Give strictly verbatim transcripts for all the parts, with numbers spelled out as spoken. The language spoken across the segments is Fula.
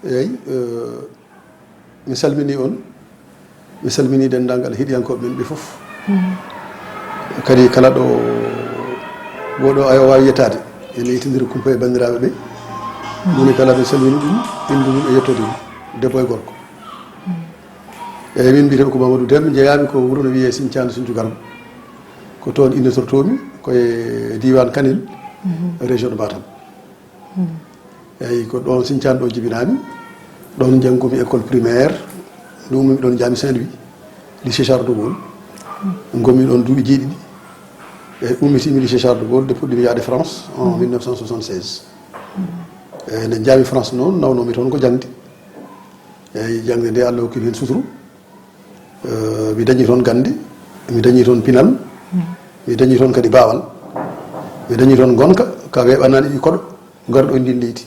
Eeyi, eh, mi salminii on, mi salminii denndaangal heɗiyankooɓe men ɓe fof. Kadi kala ɗo wooɗo ayo waawi yettaade, ene yetindira kumpa e banndiraaɓe ɓe. Moni kala mi salmini ɗum, inndu mum e yettoode mum, debbo e gorko. Eeyi, min mbiyetee ko Mamadou Deme, njeyaami ko wuro no wiyee Sinthiane Sinthiou Garba. Ko toon innitortoomi, ko e diiwaan Kanel, région de Matam. Eeyi, ko ɗoon Sinthiane ɗo jibinaami. Ɗoon njanngu-mi école primaire. Nde ummi-mi ɗoon njaami Saint-Louis, lycée Charles de Gaulle. Ngon-mi ɗoon duuɓi jeeɗiɗi. Eeyi, ummitiimi lycée Charles de Gaulle, nde puɗɗii-mi yahde France en mille neuf cent soixante-seize. Eeyi, nde njaami France noon, nawnoo-mi toon ko jaŋde. Eeyi, jaŋde nde Allah hokki mi heen suturu. Eh, mi dañi toon gannde, mi dañi toon pinal, mi dañi toon kadi baawal, mi dañi toon ngonka ka weeɓanaani ɓiɓɓe koɗo garɗo e ndin leydi.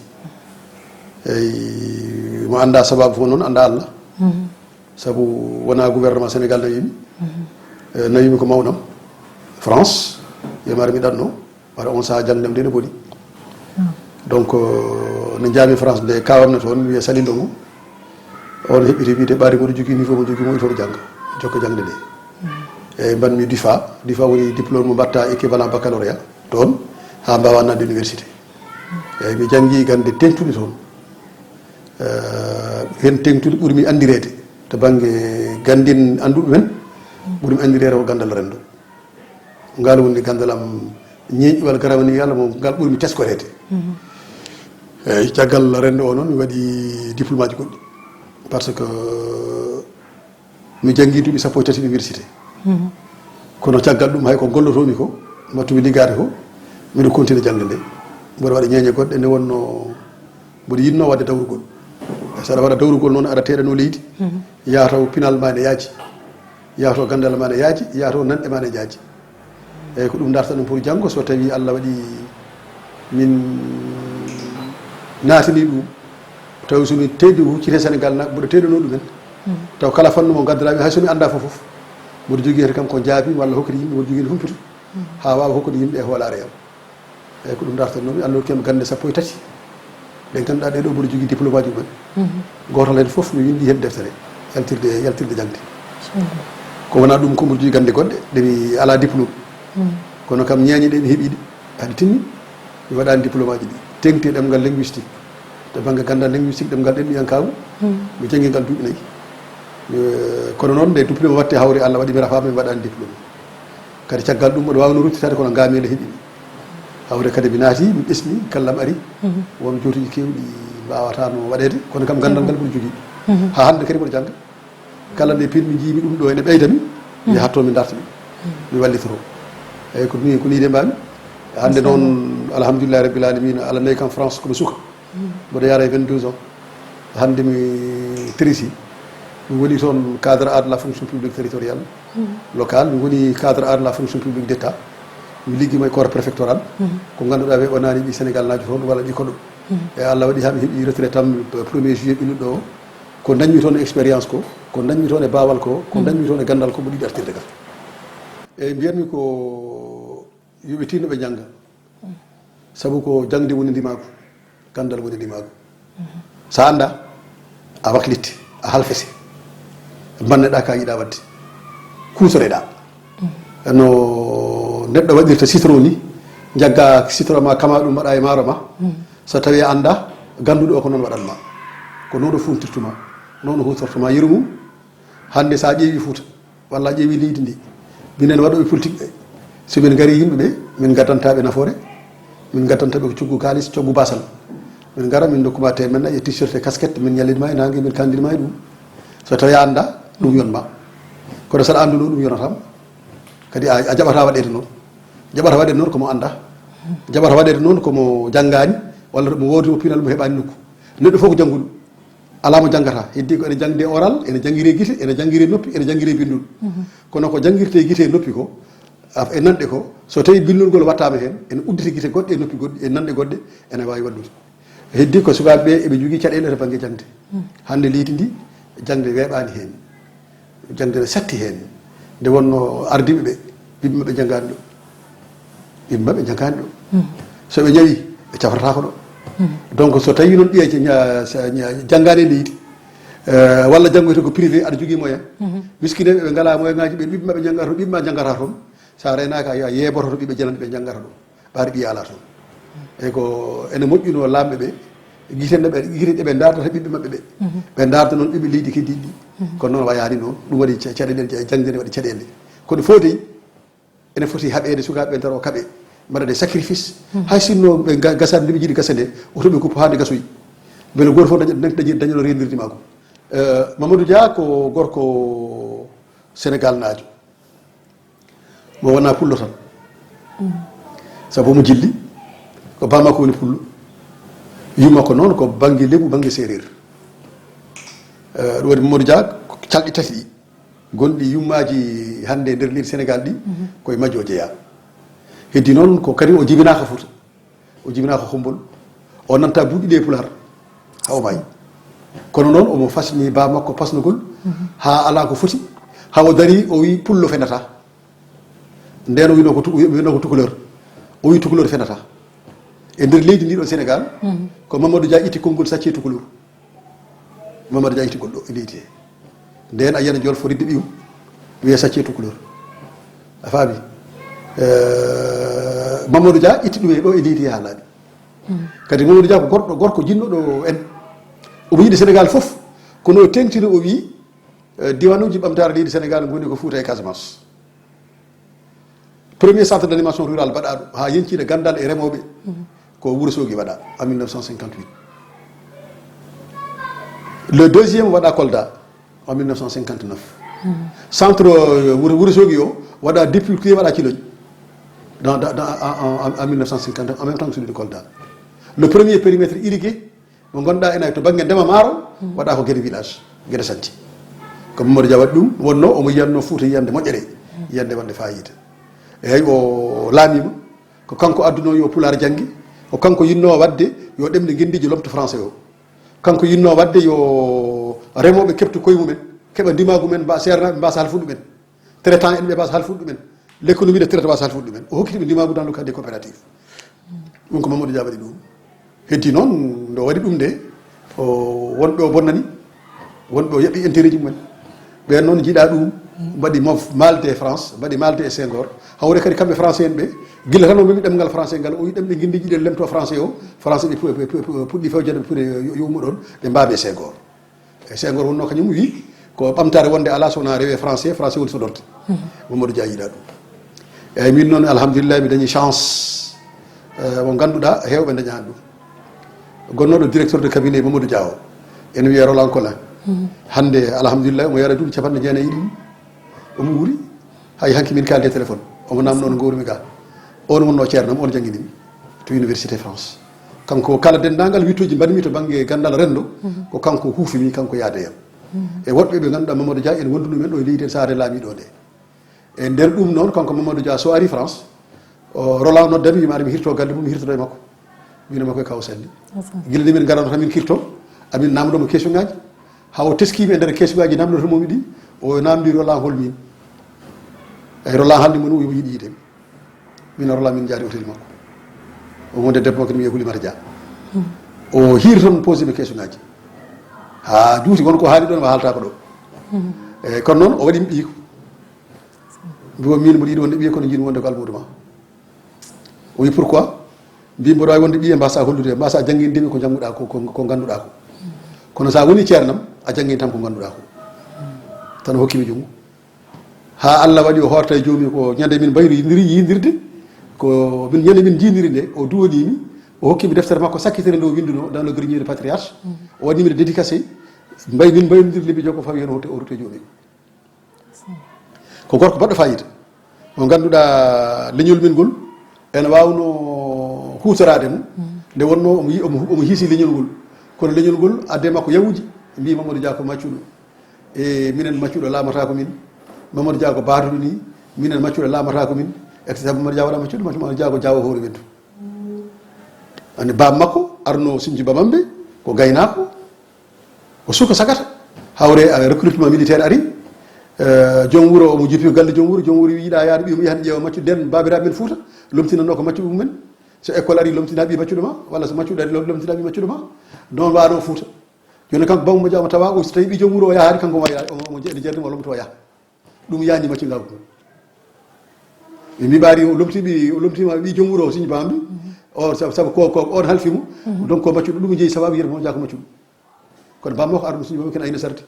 Eeyi, mo anndaa sabaabu fof noon anndaa Allah. Sabu wonaa gouvernement Sénégal nawii-mi. Eh, nawii-mi ko mawnam France, yamaare mi ɗaɗno. Wala on sahaa jaŋde am nde ne boni. Donc, eh, nde njaami France nde, kaaw am ne toon, mi wiya Sali Ndongo. On heɓɓiti wiide ɓaade mboɗo jogii niveau mo jogii mo, il faut mi jannga, jokka jaŋde nde. Eeyi, mbaɗ-mi DUFA. DUFA woni diplôme mo mbaɗta équivalent baccalauréat toon, haa mbaawaa naatde université. Eeyi, mi janngii gannde teeŋtuɗe toon. Eh, heen teeŋtuɗe ɓuri-mi anndireede to bannge ganndin annduɓe men, ɓuri-mi anndireede ko ganndal renndo. Ngal woni ganndal am ñeeñɗuwal, grammaire, mo ngal ɓuri-mi teskoreede. Eeyi, caggal renndo o noon, mi waɗi diplôme aji goɗɗi. Par ce que mi janngii duuɓi sappo e tati université. Kono caggal ɗum, hay ko gollotoo-mi ko, mbaɗtu-mi liggaade ko, miɗo continue jaŋde nde. Mboɗo waɗa ñeeñe goɗɗe, nde wonno mboɗo yiɗno waɗde dawrugol. So aɗa waɗa dawrugol noon, aɗa teeɗanoo leydi, yaha taw pinal ma ne yaaji, yaha taw ganndal ma ne yaaji, yaha taw nanɗe ma ne njaaji. Eeyi, ko ɗum darta ɗum pour janngo, so tawii Allah waɗi min naatini ɗum, tawi so mi teeɗi ko huccite Sénégal, na mboɗo teeɗanoo ɗumen. Taw kala fannu mo ngannduɗaa mi, hay so mi anndaa fof, fof, mboɗo jogii heen kam ko njaabi walla hokkiti yimɓe, mboɗo jogii heen humpito, haa waawa hokkude yimɓe e hoolaare am. Eeyi, ko ɗum dartanoomi. Allah hokki am gannde sappo e tati. Ɗe ngannduɗaa ɗee ɗoo, mboɗo jogii diplôme aji mumen. Gootal heen fof mi winndi heen deftere, yaltirde, yaltirde jaŋde. Ko wonaa ɗum, ko mboɗo jogii gannde goɗɗe, ɗe mi alaa diplôme. Kono kam, ñeeñe ɗe mi heɓii ɗe, hade timmi, mi waɗaani diplôme aji ɗi. Teeŋti e ɗemngal linguistique, to bannge ganndal linguistique, ɗemngal ɗemɗiyankaagu, mi janngi ngal duuɓi nayi. Eh, kono noon, nde diplôme waɗte hawre, Allah waɗi mi rafaama, mi waɗaani diplôme. Kadi caggal ɗum, mboɗo waawno ruttitaade, kono ngaamii nde heɓi mi. Hawre kadi mi naati, mi ɓesni, gallam ari. Won jootuuji keewɗi mbaawataano waɗeede, kono kam ganndal ngal mboɗo jogii. Haa hannde kadi mboɗo jannga. Kala nde pinmi njiimi ɗum ɗo ene ɓeyda mi, mi yahatto mi darta ɗum. Mi wallitoro. Eeyi, ko nii, ko nii de mbaami. Hannde noon, alhamdulillahi rabbil alamina, Allah nayi kam France ko mi suka. Mboɗo yara e vingt-deux ans. Hannde mi terisi. Mi woni toon cadre A de la fonction publique territoriale locale. Mi woni cadre A de la fonction publique d'État. Mi liggi mo e corps préfectoral. Ko ngannduɗaa weeɓanaani ɓi Sénégal naajo toon walla ɓi koɗo. E Allah waɗi haa mi heɓi retraite am premier juillet ɓennuɗo o. Ko dañmi toon e expérience ko, ko dañmi toon e baawal ko, ko dañmi toon e ganndal ko mboɗo yiɗi artirde kam. Eeyi, mbiyatmi ko yo ɓe tinno ɓe njannga. Sabu ko jaŋde woni ndimaagu, ganndal woni ndimaagu. So a anndaa, a waklitte, a halfete, mbanneɗaa ka yiɗaa waɗde, kuutoreɗaa. No neɗɗo waɗirta citron ni, njagga citron ma, kama ɗum, mbaɗa e maaro ma. So tawii a anndaa, gannduɗo o ko noon waɗan ma. Ko noon o funtirtu ma, noon o huutorto ma yeru mum. Hannde so a ƴeewi Fuuta, walla a ƴeewi leydi ndi, minen waɗooɓe politique ɓe, so min ngarii yimɓe ɓe, min ngaddantaa ɓe nafoore, min ngaddantaa ɓe ko coggu kaalis, coggu baasal. Min ngara, min ndokku ma teemeɗɗe nayi e t-shirt e casquette, min ñallin ma e naange, min kanndin ma e ɗum. So tawii a anndaa, ɗum yon ma. Kono so aɗa anndunoo, ɗum yonataa ma. Kadi a, a jaɓataa waɗeede noon. Jaɓataa waɗeede noon ko mo anndaa. Jaɓataa waɗeede noon ko mo janngaani, walla mo woodi mo pinal mo heɓaani nokku. Neɗɗo fof ko jannguɗo. Alaa mo janngata. Heddi ko ene jaŋde oral, ene janngiree gite, ene janngiree noppi, ene janngiree binndol. Kono ko janngirtee gite e noppi ko, af-, e nanɗe ko, so tawii binndol ngol waɗtaama heen, ene uddita gite goɗɗe e noppi goɗɗe, e nanɗe goɗɗe, ene waawi wallude. Heddi ko sukaaɓe ɓe eɓe njogii caɗeele to bannge jaŋde. Hannde leydi ndi, jaŋde weeɓaani heen. Jaŋde ne satti heen. Nde wonnoo ardiiɓe ɓe, ɓiɓɓe maɓɓe njanngaani ɗo. Ɓiɓɓe maɓɓe njanngaani ɗo. So ɓe ñawii, ɓe cafrataako ɗo. Donc so tawi noon ɓiya ja- ña- sa- ña- janngaani e leydi, eh, walla janngoyta ko privé, aɗa jogii moyen. Miskineeɓe ɓe ngalaa moyen ngaji ɓe, ɓiɓɓe maɓɓe njanngataa toon, ɓiɓɓe ma njanngataa toon. Sa reenaaka a yeeboto to ɓiɓɓe jananɓe ɓe njanngata ɗum. Ɓaade ɓiya alaa toon. Eyyi ko ene moƴƴuno laamɓe ɓe, gitenɗe ɓe, gitenɗe ɓe ndaardata ɓiɓɓe maɓɓe ɓe. Ɓe ndaarda noon ɓiɓɓe leydi keddiiɗi ɗi. Kono noon wayaani noon, ɗum waɗi ca- caɗeele, jannde nde waɗi caɗeele. Kono fof dey, ene foti haɓeede sukaaɓe ɓe, tawa kaɓe mbaɗa des sacrifices. Hay sinno ɓe ga- gasat nde ɓe njiɗi gasde nde, oto ɓe kuppu haa nde gasoyi. Mbele gooto fof daña- daña- dañano reendirde makko. Eh, Mamadou Dia ko gorko Senegal naajo. Mo wona pullo tan. Sabu mo jilli, ko baa makko woni pullo. Yumma ko noon ko bannge lebu, bannge seereer. Eh, ɗum waɗi Mamadou Dia ko calɗi tati ɗi. Gonɗi yummaaji hannde e nder leydi Senegal ɗi, koye majjo o jeyaa. Heddi noon ko kadi o jibinaaka Fuuta. O jibinaaka Hommbol. O nanta buuɗi ɗe e Pulaar. Haa o maayi. Kono noon omo fasni baa makko pasnugol. Haa alaa ko foti. Haa o darii, o wii pullo fenata. Ndeen o wino ko tu- wino ko tukuleur. O wii tukuleur fenata. E nder leydi ndi ɗo Senegal, ko Mamadou Dia itti konngol sacce tukuleur. Mamadou Dia itti goɗɗo e leydi he. Ndeen a yiyana jolfo ridde ɓiyum, wiye sacce tukuleur. A faami? Eh, Mamadou Dia itti ɗum e ɗo e leydi he haa laaɓi. Kadi Mamadou Dia ko gorɗo, gorko jinnuɗo en. Omo yiɗi Senegal fof. Kono o teŋtini, o wii, eh, diwaanuuji ɓamtaare leydi Senegal ngoni ko Fuuta e Casamance. Premier centre d'animation rurale mbaɗa ɗum haa yeñcina ganndal e remooɓe, ko Wuro Sogi waɗa en mille neuf cent cinquante-huit. Le deuxième waɗa Kolda en mille neuf cent cinquante-neuf. Centre, euh, Wuro, Wuro Sogi o waɗa député waɗa Ciloñ dans, dans, dans, en, en, en mille neuf cent cinquante-neuf, en même temps que celui de Kolda. Le premier périmètre irrigué mo ngannduɗaa ene to bannge ndema maaro, waɗa ko Guédé village, Guédé Santhi. Ko Mamadou Dia waɗi ɗum, wonno omo yiyatno Fuuta yiyande moƴƴere, yiyande wonde fayida. Eyyi, o laamiima, ko kanko adduno yo Pulaar jannge, ko kanko yinno waɗde yo ɗemɗe ngenndiije lomto français o. Kanko yinno waɗde yo remooɓe keɓtu koye mumen, keɓa ndimaagu men, mba-, seernaaɓe mbaasa halfude ɗumen. Traitant en ɓe mbaasa halfude ɗumen. L'économie de traite mbaasa halfude ɗumen. O hokkiti ɓe ndimaagu dans le cadre des coopératives. Ɗum ko Mamadou Dia waɗi ɗum. Heddi noon, nde o waɗi ɗum nde, o, wonɓe o bonnani, wonɓe o yaɓɓi intérêt ji mumen. Ɓeen noon njiɗa ɗum, mbaɗi mof-, malte e France, mbaɗi malte e Senghor. Hawre kadi kamɓe français en ɓe, gila tan o memi ɗemngal français ngal, o wi ɗemɗe ngenndiiji ɗiɗi lemto français o, français ɓe pu-, pu-, pu-, puɗɗi fewjande ɓe puɗɗi yo, yo ummo ɗoon, ɓe mbaabe Senghor. E Senghor wonno kañum wi ko ɓamtaare wonde alaa so wonaa rewe français, français woni sodorde. Mamadou Dia yiɗa ɗum. Eyyi, min noon, alhamdulillah, mi dañi chance, eh, mo ngannduɗaa heewɓe dañaani ɗum. Gonnooɗo directeur de cabinet Mamadou Dia o, ene wiyee Roland Collin. Hannde, alhamdulillah, omo yara duuɓi capanɗe jeenayi e ɗiɗi. Omo wuuri. Hay hanki min kaalde téléphone. Omo namno no ngowrumi ga. On wonno ceernam, on jannginimi to Université France. Kanko kala denndaangal wiɗtooji mbaɗmi to bannge ganndal renndo, ko kanko huufimi, kanko yaade yam. E woɗɓe ɓe ngannduɗaa Mamadou Dia en wonduno men ɗo e leydi en saare laamiiɗo nde. E nder ɗum noon, kanko Mamadou Dia so ari France, o Roland noddami, wiima aɗa mi hirto galle mum, mi hirtoto e makko. Min e makko e Kaw Sali. Gila nde min ngarano tan min kirto, amin namdo mo question ngaji. Haa o teskimi e nder question ngaji namdoto momi ɗi, o namdi Roland hol min. Eyyi, Roland haalni mo ɗum, o yiɗi yiide mi. Min e Roland min njaari hôtel makko. O wonde debbo makko ne wiyee Houlimata Dia. O hiiri toon posé mi question ngaji. Haa juuti, won ko haali ɗoon, wa haaltaako ɗo. Eyyi, kono noon o waɗi mi ɓiyko. Mbiɗo min mboɗo yiɗi wonde ɓiye kono jiɗmi wonde ko almuudo ma. O wi pourquoi? Mbi mboɗo wawi wonde ɓiye mbasa hollude, mbasa jangindemi ko jannguɗa ko, ko, ko ngannduɗa ko. Kono sa woni ceernam, a janngintam ko ngannduɗa ko. Tan o hokkimi junngo. Ha Allah waɗi o horta e joomi ko ñande min mbayri yindirde, ko min ñande min jiidiri nde, o duwonimi, o hokkimi deftere makko sakkitere nde o winduno dans le grenier de patriarche. O waɗimi nde dédicacé, mbay min mbayrodir lebbi jogo fawi hen o rutte, o rutte joomi. Ko gorko baɗɗo fayida. Mo ngannduɗaa leñol men ngol ene waawno huutoraade mo. Nde wonnoo omo yi-, omo, omo hiisi leñol ngol. Kono leñol ngol adde makko yawuji. Mbii Mamadou Dia ko maccuɗo. E minen maccuɗo laamata ko min. Mamadou Dia ko baatuɗo ni. Minen maccuɗo laamata ko min. Et cetera. Mamadou Dia waɗa maccuɗo, Mamadou Dia ko jaawo hoore wentu. Ani baaba makko arno Sinji Bamambe, ko gaynaako. O suka sagata. Hawre, eh, recrutement militaire ari. Eh, joom wuro omo jippi galle joom wuro, joom wuro wi yiɗa yaade ɓiyum yahan ƴeewa maccuɗo nden baabiraaɓe men Fuuta, lomtinanno ko maccuɓe mumen. So école ari, lomtina ɓi maccuɗo ma, walla so maccuɗo ari, lom- lomtina ɓi maccuɗo ma. Noon waano Fuuta. Jooni kanko Bambo Dia mo tawa o, so tawi ɓi joom wuro o yahaani, kanko ma yaha, omo jeeɗi jeeɗi mo lomto o yaha. Ɗum yaani maccuɗo ngal ko. Ɓe mbiɓaari o lomtiɓi, o lomtima ɓi joom wuro o siñ bambi. O sabu, sabu ko, ko on halfi mo. Donc ko maccuɗo ɗum jeeyi sababu yere mo jaako maccuɗo. Kono bammo ko arɗum siñ bambi ken ayna sarti.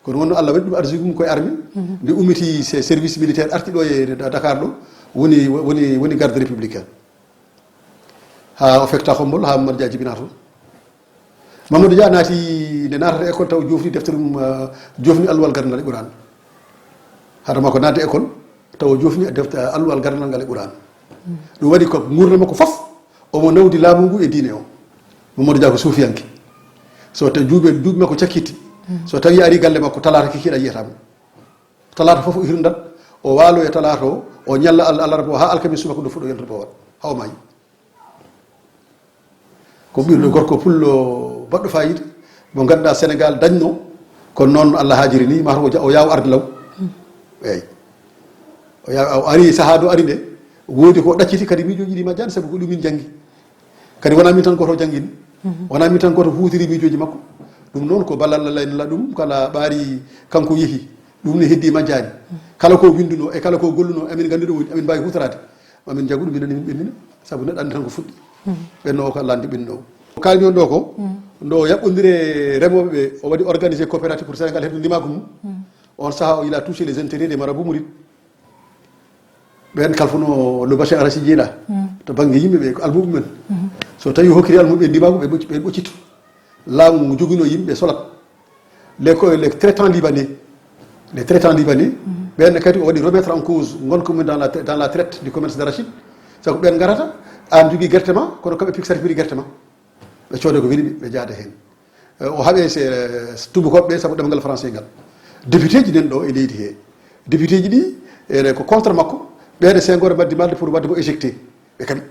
Kono wonno Allah waɗi ɗum arsugue mum koye armée. Nde ummiti se service militaire arti ɗo e Dakar ɗo, woni, woni, woni garde républicain. Ha o fekta Xombol, ha Mamadou Dia jibina toon. Mamadou Dia naati, nde naatata école taw jofni deftere mum, ah, jofni alluwal gardal e Qur'an. Hada makko naatde école taw jofni defte alluwal gardal ngal e Qur'an. Ɗum waɗi ko ngurndan makko fof, omo nawdi laamu ngu e diine o. Mamadou Dia ko suufiyanke. So tawi juuɓe, duuɓi makko cakkitti, so tawi a ari galle makko, talaata kikiiɗe a yiyata mo. Talaata fof o hirndat, o waalo e talaata o, o ñalla al-, alarba o haa alkamis subaka ndu fuɗɗo yontude boowal, haa o maayi. Ko ɓiɗɗo gorko pullo baɗɗo fayida, mo ngannduɗaa Senegaal dañno, kono noon Allah haajiri ni, mataw o ja-, o yaawa arde law. Eeyi. O yaawa, o ari sahaa do ari nde, woodi ko ɗacciti kadi miijooji ɗi majjaani, sabu ko ɗum min janngi. Kadi wonaa min tan gooto o janngini. Wonaa min tan gooto huutiri miijooji makko. Ɗum noon ko ballal Allah en la ɗum kala ɓaari kanko yehi. Ɗum ne heddi majjaani. Kala ko winndunoo e kala ko gollunoo, emin nganndi ɗo woni, emin mbaawi huutoraade. Emin njagu ɗum, minen min ɓennina. Sabu neɗɗo anndi tan ko fuɗɗi. Ɓenno o ko Allah anndi ɓenno o. Ko kaalmi on ɗo ko, ndo yaɓɓondire remooɓe ɓe, o waɗi organisé coopérative pour Sénégal heɓde ndimaagu mum. On sahaa o, il a touché les intérêts des marabouts mourides. Ɓeen kalfuno le bassin arachide yi la. To bannge yimɓe ɓe, ko almuɓe men. So tawi hokkiri almuɓe ɓe ndimaagu, ɓe ɓocci-, ɓe ɓoccitto. Laamu ngu joginoo yimɓe solat. Les co-, les traitants libanais. Les traitants libanais, ɓeen kadi o waɗi remettre en cause ngonka mum dans la, dans la traite du commerce d'arachide. Sabu ɓeen ngarata, aan jogii gerte ma, kono kamɓe piksata prix gerte ma. Ɓe cooda ko weli ɓe, ɓe jaada heen. Eh, o haɓe se, se tuubakooɓe ɓe sabu ɗemngal français ngal. Député ji nen ɗo e leydi he. Député ji ɗi, ene ko contre makko, ɓeɗe Senghor mbaɗdi malde pour waɗde mo éjecté. Ɓe kaɓi.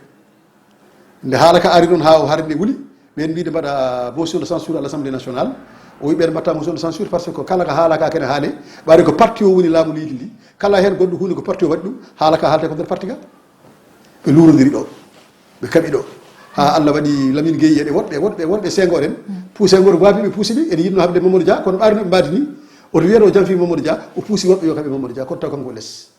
Nde haala ka ari noon haa o hari nde wuli, ɓeen mbiɗe mbaɗa motion de censure à l'Assemblée nationale. O wi ɓeen mbatta motion de censure parce que kala ka haala ka kene haale, ɓaade ko parti o woni laamu leydi ndi. Kala heen goɗɗo huunde ko parti o waɗi ɗum, haala ka haalte ko nder parti ka. Ɓe luurondiri ɗo, ɓe kaɓi ɗo. Haa Allah waɗi Lamine Gueye e woɗɓe, woɗɓe, woɗɓe Senghor en. Pou-, Senghor waabi ɓe, puusi ɓe, ene yiɗno haɓde Mamadou Dia, kono ɓaari no ɓe mbaadi ni, oto wiyeɗo o janfi Mamadou Dia, o puusi woɗɓe yo kaɓe Mamadou Dia, kono taw kanko o les.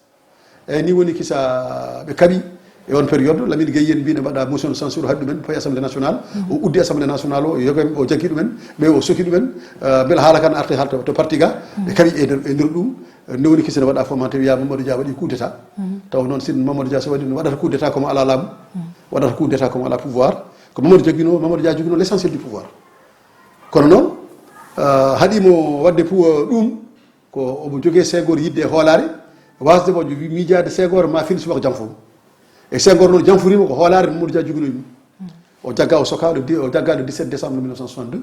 Eyyi, ni woni kisa ɓe kaɓi e on période, Lamine Gueye en mbiɗo mbaɗa motion de censure haɗi ɗumen, fayi Assemblée nationale, o uddi Assemblée nationale o, yoga o jaggi ɗumen, ɓe o soki ɗumen, eh, mbele haala kan arte haalta to parti ga, ɓe kaɓi e nder, e nder ɗum. Nde woni kisene waɗa fof ma tawi ya Mamadou Dia waɗi coup d'état. Taw noon sin Mamadou Dia so waɗi ɗum waɗata coup d'état komo ala laamu. Waɗata coup d'état komo ala pouvoir. Ko Mamadou jogino, Mamadou Dia jogino l'essentiel du pouvoir. Kono noon, ah, haɗimo waɗde pou-, ɗum, ko omo jogee Senghor yidde e hoolaare, wasde mo miijaade Senghor ma fin subaka jam fof. E Senghor noon jamforima ko hoolaare Mamadou Dia joginoyi ɗum. O jagga, o soka le di-, o jagga le dix-sept décembre mille neuf cent soixante-deux.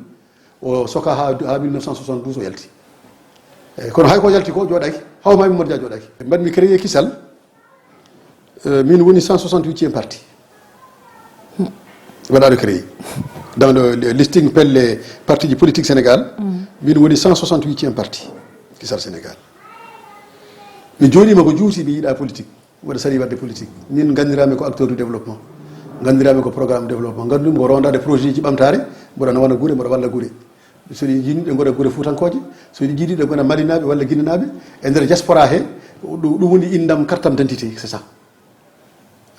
O soka ha, ha mille neuf cent soixante-douze o yalti. Eyyi, kono hay ko yalti ko jooɗaki, haw ma Mamadou Dia jooɗaki. Mbaɗmi créé kisal, euh, min woni cent soixante-huitième parti. Waɗaɗo créé. Dans le, le listing pelle parti ji politique Sénégal, min woni cent soixante-huitième parti. Kisal Sénégal. Mi jooɗima ko juuti, mi yiɗa politique. Mboɗo sari waɗde politique. Min nganndirami ko acteur du développement. Nganndirami ko programme développement. Nganndu ko rondade projet ji ɓamtaare, mboɗo nawana gure, mboɗo walla gure. So ɗi jiɗi ɓe ngona gure fuutankooje, so ɗi jiɗi ɓe ngona malinaɓe walla guinenaɓe. E nder diaspora he, ɗum, ɗum woni indam carte d'identité, c'est ça.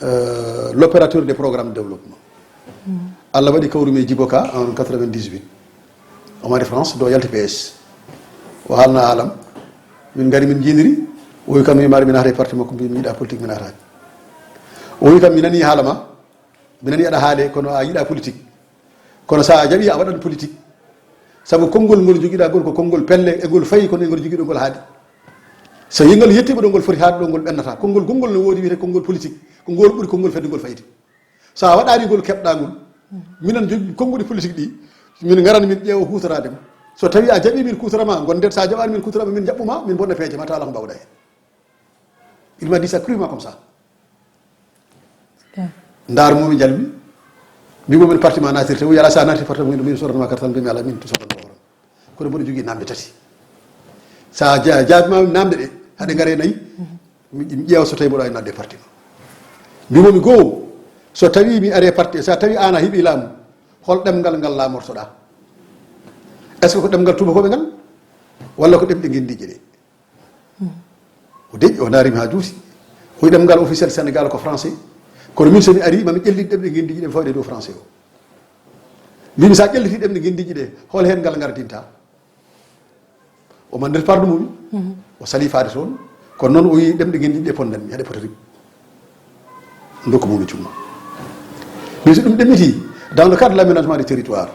Euh, l'opérateur des programmes de développement. Allah waɗi kawru men Djibo Ka en quatre-vingt-dix-huit. Omo ari France, do yalti P S. O haalna haalam. Min ngari min jiiniri. O wi kam mi mari mi naata e parti makko, mbi mi yiɗa politique mi naata. O wi kam mi nani haala ma. Mi nani aɗa haale kono a yiɗa politique. Kono sa a jaɓi a waɗan politique. Sabu konngol ngol jogiɗa ngol ko konngol pelle e ngol fayi kono e ngol jogiɗo ngol haaɗi. So yingal yettima ɗo ngol foti haaɗi ɗo ngol ɓennata. Konngol gongol no woodi wiyete konngol politique. Ko ngol ɓuri konngol fedde ngol fayde. So a waɗaani ngol keɓɗa ngol, minen jogii konnguɗi politique ɗi, min ngarani min ƴeewa huutoraade mo. So tawii a jaɓii min kuutora ma, ngonden, so a jaɓaani min kuutora ma, min njaɓɓu ma, min mbonna peeje ma, tawa alaa ko mbaawɗaa heen. Il m'a dit ça crûment comme ça. Bien. Ndaar mo mi jalbi, mbi mo min parti ma naatirte, o yala so a naati parti mo min sodana ma carte, mbi mi alaa min to sodana ma hoore. Kono mboɗo jogii naamnde tati. So a ja-, jaabiima naamnde ɗe, haɗe ngare nayi, mi, mi ƴeewa so tawii mboɗo waawi naatde e parti ma. Mbiimi goo, So tawi mi ari e parti, so tawi an a heɓi laamu, hol ɗemngal ngal laamortoɗa? Est ce que ko ɗemngal tubakoɓe ngal, walla ko ɗemɗe ngendiiji ɗe? O deƴƴi, o naarimi ha juuti. O wi ɗemngal officiel Sénégal ko français. Kono min, so mi ari, mami ƴelliti ɗemɗe ngendiiji ɗe, mi fawde dow français o. Mbimi, sa ƴelliti ɗemɗe ngendiiji ɗe, hol heen ngal ngardinta? O mandi nder pardu mum. O sali faade toon. Kono noon o wi ɗemɗe ngendiiji ɗe pondanmi, haɗe pota rim. Ndokku mum cumma. Min, so ɗum ɗemmiti, dans le cadre de l'aménagement du territoire,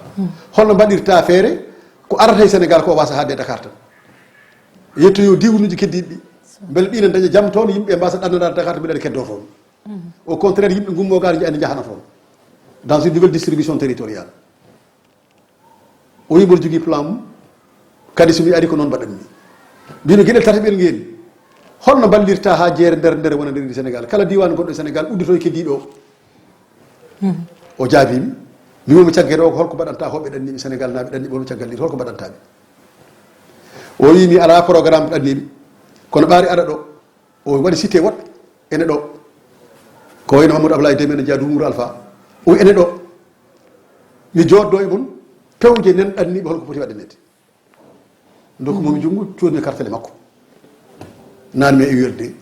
holno mbaɗirta feere ko arata e Sénégal ko wasa haadde e Dakar tan? Yettoyo diwnuuji keddiiɗi ɗi. Mbele ɗi ne daña jam toon, yimɓe mbasa ɗannanaade Dakar to mbiɗa keddoo toon. Au contraire, yimɓe ngummo gaari, ene njahana toon. Dans une nouvelle distribution territoriale. O wi mboɗo jogii plan mum. Kadi so mi ari ko noon mbaɗanmi. Mbimi geɗel tataɓel ngel, holno mballirta ha jeere nder nder wona nder Sénégal? Kala diwan gonɗo e Sénégal uddoto e keddiiɗo o. O jaabimi. Mi wimo caggal o ko holko mbaɗanta hoɓe ɗanniɓe Sénégal naaɓe ɗanniɓe won caggal ɗiɗo, holko mbaɗantaɓe? O wi mi ala programme ɗanniɓe. Kono ɓaari aɗa ɗo. O waɗi cité woɗɓe ene ɗo. Ko wayno Mamadou Ablaye Deme, ene jeya Doumourou Alpha. O wi ene ɗo. Mi joɗɗo e mon, pewje nen ɗanniɓe holko poti waɗanede. Ndokku mum junngo, coodmi kartale makko. Naan mi e U R D.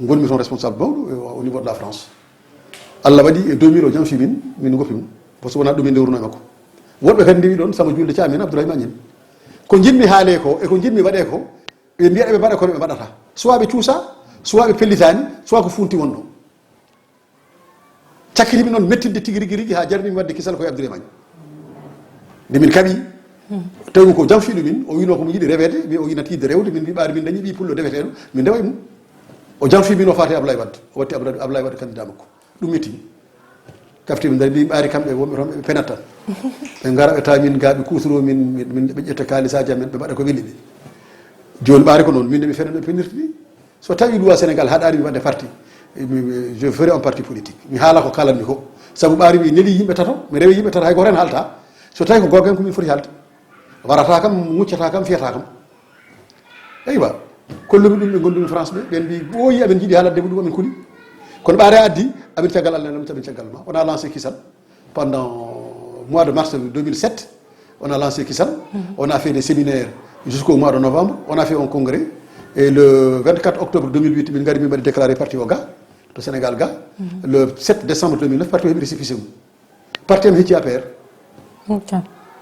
Ngonmi toon responsable mawɗo au niveau de la France. Allah waɗi e deux mille o janfi min, min goppi mum. Parce que wonaa ɗum min ndewruno e makko. Woɗɓe kadi ndewi ɗoon, sama juulde caamen Abdourahmane Niang. Ko njiɗmi haale ko, e ko njiɗmi waɗe ko, ɓe mbiya eɓe mbaɗa kono ɓe mbaɗata. Soit ɓe cuusa, soit ɓe pellitaani, soit ko funti wonno. Cakkitimi noon mettinde tigi rigi rigi haa jarnimi waɗde kisal koye Abdourahmane. Nde min kaɓi, tawi ko janfiiɗo min, o wino ko mo yiɗi reweede, mi o yinat yiɗde rewde, min mbi ɓaade min dañi ɓii pullo deweteeɗo, min ndewa e mum. O janfi min o faati Ablaye Wade, o watti Ablaye, Ablaye Wade candidat makko. Ɗum metti. Kafti ɓe dari mbi ɓaari kamɓe wonɓe toon ɓe penat tan. Ɓe ngara ɓe tawa min ga ɓe kuutoro min, min, min ɓe ƴetta kaalisaaji amen ɓe mbaɗa ko weli ɓe. Jooni ɓaari ko noon, min de mi fena no penirta ni. So tawi loi Sénégal haɗaani mi waɗde parti, mi, mi, je ferai un parti politique. Mi haala ko kalanmi ko. Sabu ɓaari mi neli yimɓe tato, mi rewi yimɓe tato, hay gooto heen haalta. So tawi ko goonga ko min foti haalde. Warata kam, muccata kam, fiyata kam. Eywa, kollumi ɗum ɓe ngondumi France ɓe, ɓen mbi ɓooyi amin jiɗi haalatde ko ɗum amin kuli. Kono ɓaare addi, amin caggal Allah, amin caggal ma. On a lancé kisal pendant mois de mars deux mille sept. On a lancé kisal. On a fait des séminaires jusqu'au mois de novembre. On a fait un congrès. Et le vingt-quatre octobre deux mille huit, min ngari min mbaɗi déclaré parti o ga, to Sénégal ga. Le sept décembre deux mille neuf, parti o heɓi récépissé mum. Parti am hecci A P R. Ok.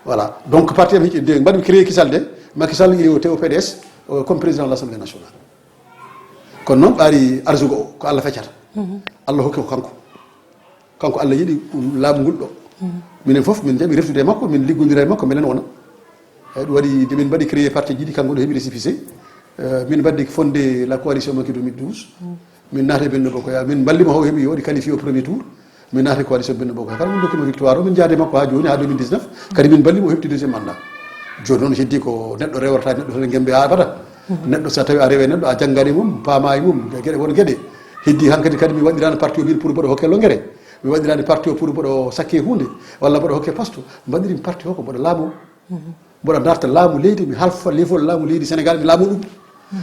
Voilà. Donc parti am hecci de, mbaɗmi créé kisal de, Macky Sall il est au T O P D S, euh, comme président de l'Assemblée nationale. Kono noon ɓaari arsugo o, ko Allah feccata. Allah hokki ko kanko. Kanko Allah yiɗi laamu ngol ɗo. Minen fof min jaɓi reftude e makko, min liggodira e makko, mbelen wona. Eyyi, ɗum waɗi de min mbaɗi créé parti ji ɗi, kanko ɗo heɓi récépissé. Euh, min mbaɗi fondé la coalition Macky deux mille douze. Min naati e Benno Bokk Yaakaar, min mballimo, o heɓi, o waɗi qualifié au premier tour. Min naati coalition Benno Bokk Yaakaar, min dokkimo victoire o, min jaade makko ha joni, ha deux mille dix-neuf. Kadi min mballimo, o heɓti deuxième mandat. Joni noon heddi ko neɗɗo rewrata neɗɗo tan e gembe abada. Neɗɗo so tawi a rewe neɗɗo, a janngani mum, paama e mum, geɗe won geɗe. Heddi hankadi kadi mi waɗirani parti o min pour mboɗo hokke longere. Mi waɗirani parti o pour mboɗo sakke hunde, walla mboɗo hokke poste. Mbaɗirin parti o ko mboɗo laamo. Mboɗo darta laamu leydi, mi halfa lefol laamu leydi Sénégal, mi laamu ɗum.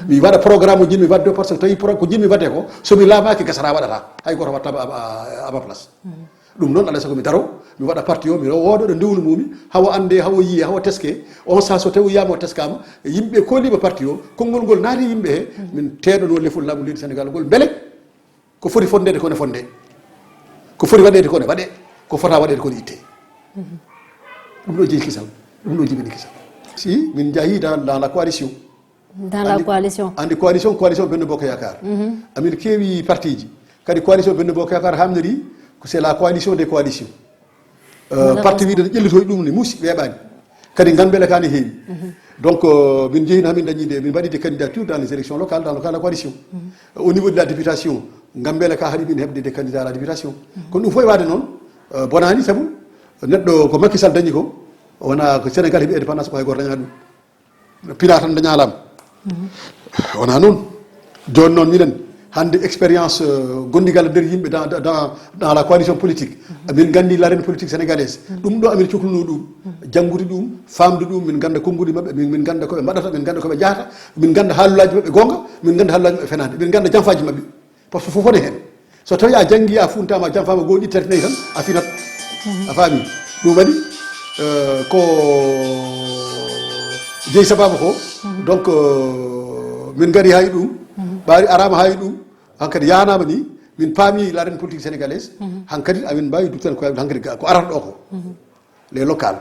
Mi waɗa programme o jinmi waɗde o, par ce que tawi pro-, ko jinmi waɗde ko, so mi laamaaki gasata waɗata. Hay gooto waɗata à ma place. Ɗum noon, alaa sago mi daro, mi waɗa parti o, mi wooda ɗo ndewnu mumi, hawa annde, hawa yiye, hawa teske. On saaha so tawi wiyama o teskama, yimɓe koliɓe parti o, konngol ngol naati yimɓe he, min teeɗono lefol laamu leydi Sénégal ngol, mbele ko foti fondede ko ne fonde. Ko foti waɗede ko ne waɗe. Ko fota waɗede ko ne itte. Ɗum ɗo jeyi kisal. Ɗum ɗo jibini kisal. Si min njahi dans, dans la coalition. Dans la coalition. Andi coalition, coalition Benno Bokk Yaakaar. Amin keewi parti ji. Kadi coalition Benno Bokk Yaakaar hamniri ko c'est la coalition des coalitions. Euh, parti wiide no ƴellitoy ɗum ni muusi, weeɓaani. Kadi Gambela ka ne heewi. Donc, euh, min jehi, hamin dañi de, min mbaɗi des candidatures dans les élections locales, dans le cadre de la coalition. Au niveau de la députation, Gambela ka haɗi min heɓde des candidats à la députation. Kono ɗum fof e waade noon, euh, bonaani, sabu neɗɗo ko Macky Sall dañi ko, wona ko Sénégal heɓi indépendance ko hay gooto daña ɗum. Pina tan daña laamu. Wona noon. Jooni noon minen, hannde expérience, euh, gondigal nder yimɓe dans, dans, dans la coalition politique. Min nganndi l'arène politique sénégalaise. Ɗum ɗo amin cokluno ɗum. Janngude ɗum, faamde ɗum, min ngannda konnguɗi maɓɓe, min, min ngannda ko ɓe mbaɗata, min ngannda ko ɓe njahata, min ngannda haalulaaji maɓɓe goonga, min ngannda haalulaaji maɓɓe fenaande, min ngannda janfaaji maɓɓe. Par ce que fof woni heen. So tawi a janngi, a funtama, a janfama, goo ɗiɗi tati nayi tan, a finat. A faami? Ɗum waɗi, eh, ko jeyi sababu ko. Donc, eh, min ngari hay ɗum, ɓaari arama hay ɗum, hankadi yanama ni, min paami la ren politique sénégalaise, hankadi amin mbawi duttan ko hankadi ga-, ko arata ɗo ko. Les locales,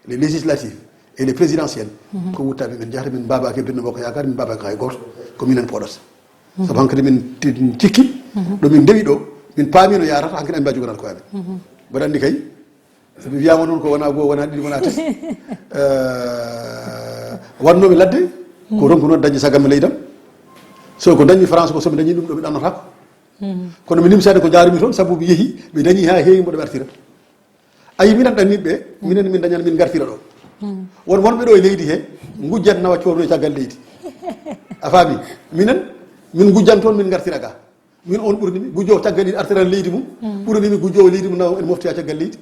les législatives et les présidentielles, ko wuttaɓe min jahata, min mbabaki e binndo makko yakar, min mbabaki hay goto, ko minen poɗata. Sabu hankadi min ti-, cikki, ɗo min ndewi ɗo, min paami no yarata, hankadi amin mbawi jogoral ko amen. Mbaɗa anndi kay, so mi wiyama noon ko wona goo, wona ɗiɗi, wona tati. Eh, wannomi ladde, ko ronku noon dañde sagammi leydam. So ko dañmi France ko, so mi dañi ɗum ɗo, mi ɗannotako. Kono mi nimsani ko jaarumi toon, sabu mi yeehi, mi dañi ha heewi mboɗo mi artira. Ayi, minen ɗanniɓe, minen min dañan, min gartira ɗo. Won wonɓe ɗo e leydi he, ngujjat nawa coodoya caggal leydi. A faami? Minen, min ngujjan toon, min gartira ga. Min on ɓurni mi, gujjo caggal leydi artiran leydi mum, ɓurni mi gujjo leydi mum nawa en moftoya caggal leydi.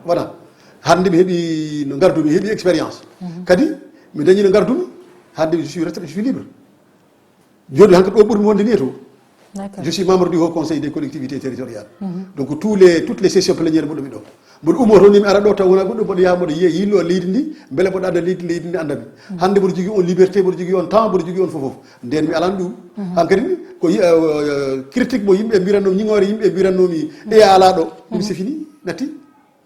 Voilà. Hannde mi heɓi no gardumi, mi heɓi expérience. Kadi, mi dañi no gardumi, hannde je suis retraité, je suis libre. Joni hankadi ɗo ɓurmi wonde ni e to. D'accord. Je suis membre du Haut Conseil des collectivités territoriales. Donc tous les, toutes les sessions plénières mboɗo mi ɗo. Mboɗo ummo toon ni mi ara ɗo taw wona goɗɗo, mboɗo yaha mboɗo yiya yillo leydi ndi, beele mboɗo adda leydi, leydi ndi andami. Hannde mboɗo jogui on liberté, mboɗo jogui on temps, mboɗo jogui on fof fof. Nden mi alan ɗum. Hankadi ko yi-, eh, eh, critique mo yimɓe mbiranno, ñiŋoore yimɓe mbirannomi, e a ala ɗo. Ɗum c'est fini, natti.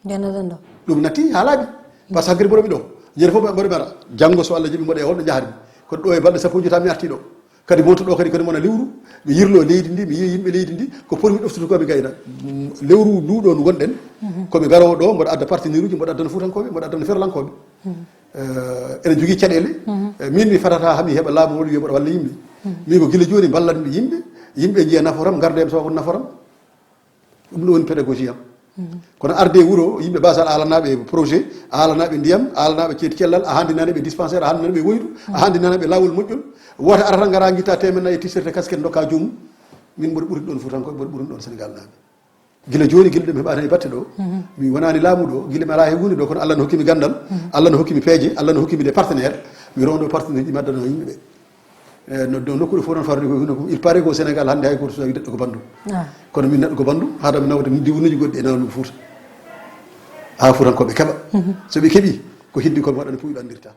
Ndennoɗen ɗo. Ɗum natti ha laaɓi. Par ce que hankadi mboɗo mi ɗo. Ñande fof mboɗo mi ara. Janngo so Allah jaɓi mboɗo e holɗo jaharmi. Ko ɗo e balɗe sappo jota mi arti ɗo. Kadi mi wonta ɗo kadi, kadi mi wona lewru. Mi yirlo leydi ndi, mi yiya yimɓe leydi ndi. Ko pour mi ɗoftude ko mi gayna. Mm, lewru ndu ɗo ndu gonɗen. Ko mi garowo ɗo, mboɗo adda partenaire uji, mboɗo addana Fuutankoɓe, mboɗo addana Ferlankoɓe. Eh, ene jogui caɗele. Eh, min mi fatata ha mi heɓa laamu walla wiya mboɗo walla yimɓe. Min ko gila joni mballanmi yimɓe. Yimɓe jiiya naforam, garda hen so wona naforam. Ɗum ɗo woni pédagogie am. Kono arde e wuro, yimɓe basal alanaɓe projet, alanaɓe ndiyam, alanaɓe ceeti cellal, a handinani ɓe dispensaire, a handinani ɓe woydu, a handinani ɓe lawol moƴƴol. Wota ara tan ngara guitta temen nayi e t-shirt e casquette dokka joomum. Min mboɗo ɓurti ɗon Fuutankoɓe, mboɗo ɓurti ɗon Sénégal naaɓe. Gila joni, gila ɗum heɓata e batte ɗo. Mi wonani laamu ɗo, gila mi ala e hunde ɗo, kono Allah no hokkimi gandal, Allah no hokkimi peeje, Allah no hokkimi des partenaires. Mi rondo partenaire ɗi mi addana yimɓe ɓe. Eh, no, no nokkuɗo fof noon farde ko, il paraît ko Sénégal hannde hay goto so tawi neɗɗo ko banndum. Kono min neɗɗo ko banndum, haadam nawde diwnuji goɗɗi e nawnugo Fuuta. Ha Fuutankoɓe keɓa. So ɓe keɓi, ko heddi ko mi waɗani puy ɓe anndirta.